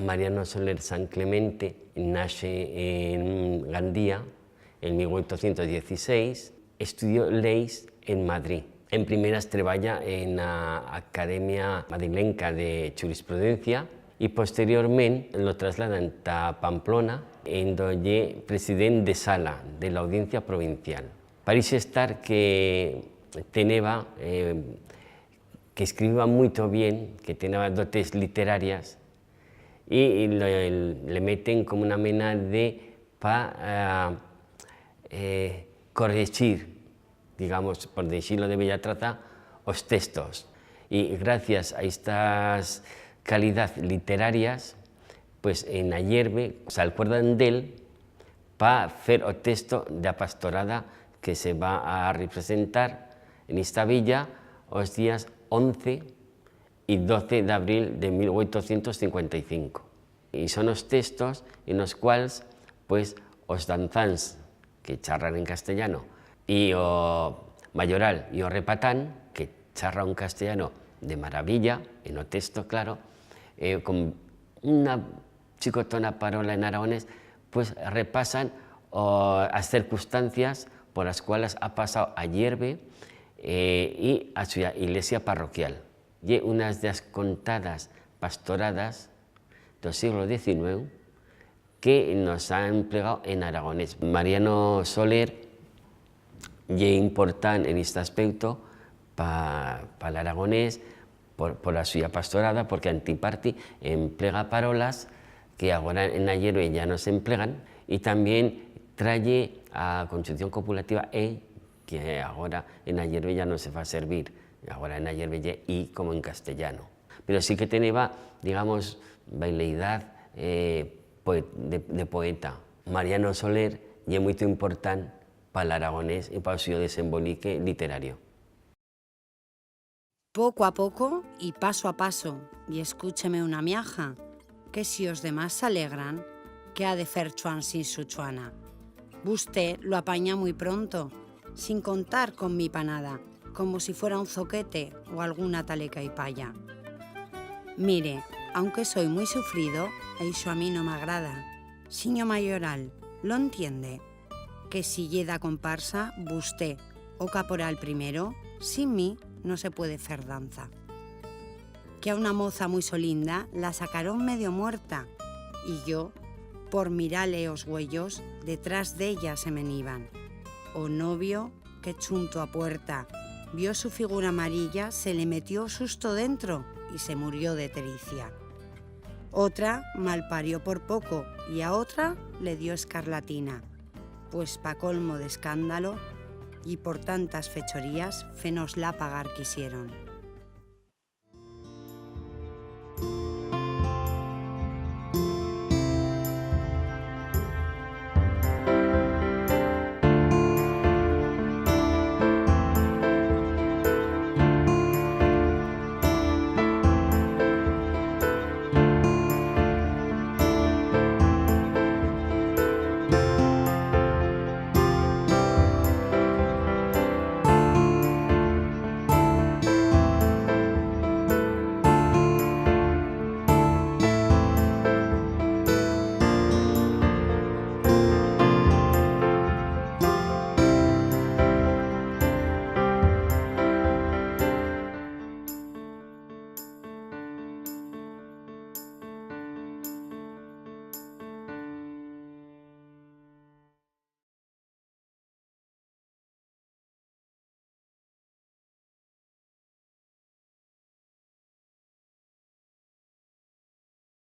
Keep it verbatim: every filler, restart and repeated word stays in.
Mariano Soler San Clemente nace en Gandía en mil ochocientos dieciséis, estudió Leis en Madrid. En primeras treballa en a Academia Madrilenca de Churisprudencia y posteriorment lo trasladan ta Pamplona, en do ye president de sala de l'Audiencia Provincial. Parixe estar que teneba, eh, que escribiba muito bien, que teneba dotes literarias, y, y le, le meten como una mena de pa, eh, eh, corregir, digamos, por decir-lo de bella traza, os textos. Y gracias a estas calidad literarias, pues en Ayerbe s'alcuerdan d'él pa fer o texto d'a pastorada que se va a representar en esta villa os días once y doce d'abril de mil ochocientos cincuenta y cinco. Y son os textos en os cuals, pues, os danzans que charran en castellano y o mayoral y o repatán que charra un castellano de maravilla, en o texto, claro, eh, con una chicotona parola en aragonés, pues repasan o, as circunstancias por as cualas ha pasau Ayerbe, eh, y a suya iglesia parroquial. Ye unas d'as contadas pastoradas d'o sieglo diecinueu que nos ha emplegau en aragonés. Mariano Soler ye important en este aspecto pa, pa l'aragonés, por, por a suya pastorada, porque antiparti emplega parolas que agora en Ayerbe ya no s'emplegan, y tamién traye a conxunción copulativa e, que agora en Ayerbe ya no se fa servir, agora en Ayerbe ye i como en castellano. Pero sí que teneba, digamos, baileidad, eh, poe-, de, de poeta. Mariano Soler ye muito important pa l'aragonés y pa o suyo desembolique literario. Poco a poco y paso a paso, y escúcheme una miaja, que si os demás s'alegran, qué ha de fer Chuan sin su Chuana? Vusté lo apanya muy pronto, sin contar con mi pa nada, como si fuera un zoquete o alguna taleca y palla. Mire, aunque soi muy sufrido, eixo a mi no m'agrada. Sinyo mayoral, lo entiende? Que si ye d'a comparsa, vusté, o caporal primero, sin mi no se puede fer danza. Que a una moza muy solinda la sacaron medio muerta, y yo, por mirar-le os uellos, detrás d'ella se me'n iban. O novio, que chunto a puerta vio su figura amarilla, se le metió susto dentro y se murió de tericia. Otra malparió por poco y a otra le dio escarlatina, pues pa colmo d'escándalo y por tantas fechorías fenosla pagar quisieron.